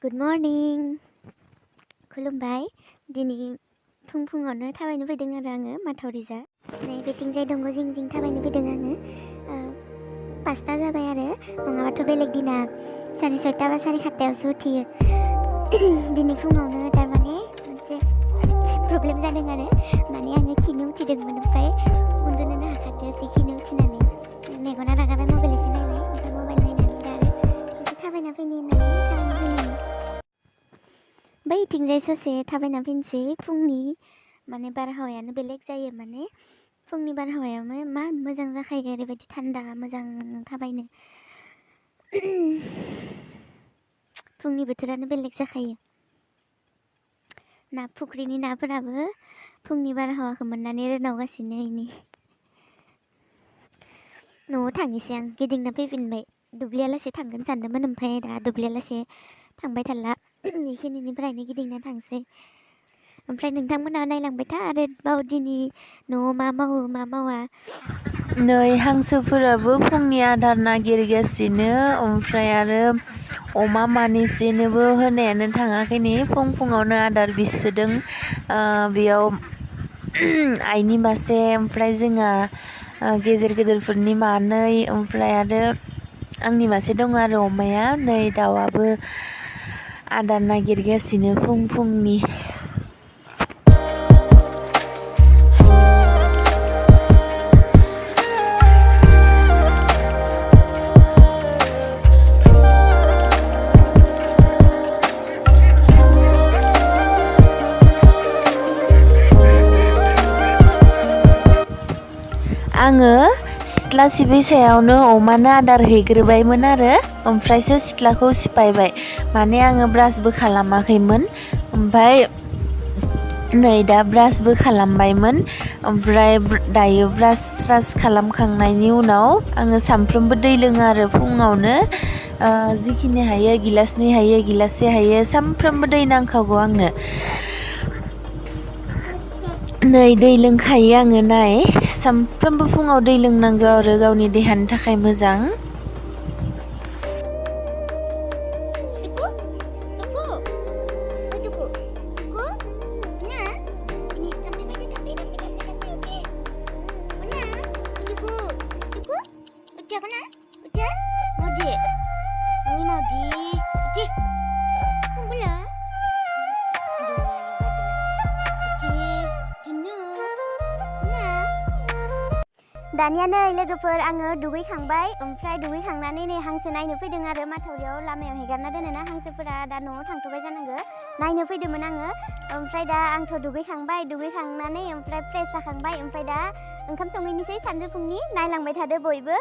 Good morning. खुलुमबाय दिनै फुङावनो थाबायनो फैदों आरो आङो माथावरिजा नै बेथिंजाय दंग जिं जिं थाबायनो फैदों आङो 5टा जाबाय आरो नङाबाथ' बेलेग दिना 6:30 बा 7:30आवसो उथियो दिनै फुङावनो थारमाने मोनसे प्रब्लेम जादों आरो माने आङो खिनो उथिदोंमोन ओमफ्राय उन्दुनोनो हाखायासै खिनो उथिनानै मेगना रागाबाय मबाइल एसे नायबाय ओमफ्राय मबाइल नायनानै दा आरो एसे थाबायना फैनि होननानै थाबायना फैनानै बैथिंजाय ससे थाबायना फैनोसै फुंनि माने बारहावायानो बेलेग जायो माने फुंनि बारहावाया मा मोजां जाखायो ओरैबायदि थान्दा मोजां थाबायनो फुंनि बोथोरानो बेलेग जाखायो ना फुख्रिनि नाफोराबो फुंनि बारहावाखौ मोननानै रोनावगासिनो इनि न'आव थांनोसै आं गिदिंना फैफिनबाय दुब्लियालासे थांगोन सानदोंमोन ओमफ्राय दा दुब्लियालासे थांबाय थारला बेखिनिनिफ्रायनो गिदिंना थांसै ओमफ्राय नोंथांमोना नायलांबाय था आरोबाव दिनै न'आव मा मावो मा मावा नै हांसोफोराबो फुंनि आदार नागिरगासिनो ओमफ्राय आरो अमा मानैसोनोबो होनायानो थाङाखै नै फुङावनो आदार बिसोदों बेयाव आइनि मासे ओमफ्राय जोंहा गेजेरफोरनि मानै ओमफ्राय आरो आंनि मासे दङ आरो अमाया नै दाउआबो आदार नागिरगासिनो फुंनि आङो सिथ्ला सिबै सायावनो अमानो आदार हैग्रोबायमोन आरो ओमफ्रायसो सिथ्लाखौ सिफायबाय माने आङो ब्रासबो खालामाखैमोन ओमफ्राय नै दा ब्रासबो खालामबायमोन ओमफ्राय दायो ब्रास खालामखांनायनि उनाव आङो सानफ्रोमबो दै लोङो आरो फुङावनो जिखिनि हायो गिलासनै हायो गिलाससे हायो सानफ्रोमबो दै नांखागौ आंनो नै दै लोंखायो आङो नाय सानफ्रोमबो फुङाव दै लोंनांगौ आरो गावनि देहानि थाखाय मोजां दानिया नै लोगोफोर आङो दुगैखांबाय ओमफ्राय दुगैखांनानै नै हांसो नायनो फैदों आरो माथावरियाव लामायाव हेगारना दोनोना हांसोफोरा दा न'आव थांथ'बाय जानांगौ नायनो फैदोंमोन आङो ओमफ्राय दा आंथ' दुगैखांनानै ओमफ्राय फ्रेस जाखांबाय ओमफ्राय दा ओंखाम संहैनोसै सानजौफुंनि नायलांबाय थादो बयबो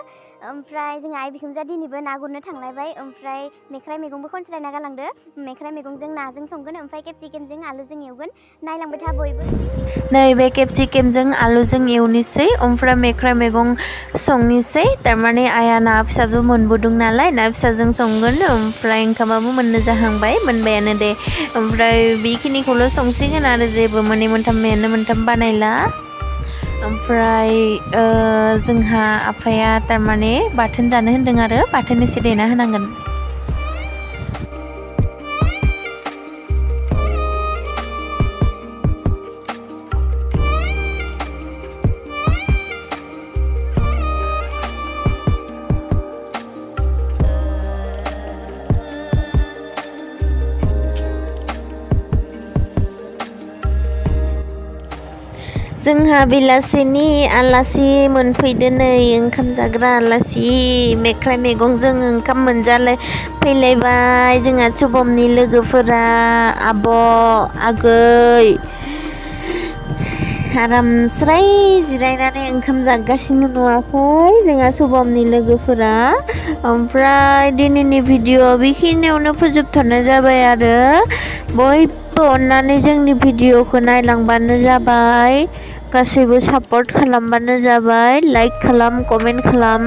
ओमफ्राय जोंहा आइ बिखुनजोआ दिनैबो ना गुरनो थांलायबाय ओमफ्राय मेख्राइ मैगंबो खनस्रायना गालांदो मेख्राइ मैगंजों नाजों संगोन ओमफ्राय केपसिकामजों आलुजों एवगोन नायलांबाय था बयबो नै बे केपसिकामजों आलुजों एवनोसै ओमफ्राय मेख्राइ मैगं संनोसै थारमाने आइया ना फिसाबो मोनबोदों नालाय ना फिसाजों संगोन ओमफ्राय ओंखामाबो मोननो जाहांबाय मोनबायानो दे ओमफ्राय बेखिनिखौल' संसिगोन आरो जेबो मोनथाम बानायला ओमफ्राय जोंहा आफाया थारमाने बाथोन जानो होन्दों आरो बाथोन एसे देना होनांगोन जोंहा बेलासिनि आलासि मोनफैदो नै ओंखाम जाग्रा आलासि मेख्राइ मैगंजों ओंखाम फैलायबाय जोंहा सुबमनि लोगोफोरा आब' आगै आरामस्राय जिरायनानै ओंखाम जागासिनो नुवाखै जोंहा सुबमनि लोगोफोरा ओमफ्राय दिनैनि भिडिअ बेखिनियावनो फोजोबथ'नाय जाबाय आरो बयबो अननानै जोंनि भिडिअखौ नायलांबानो जाबाय गासैबो सापर्ट खालामबानो जाबाय लाइक खालाम कमेन्ट खालाम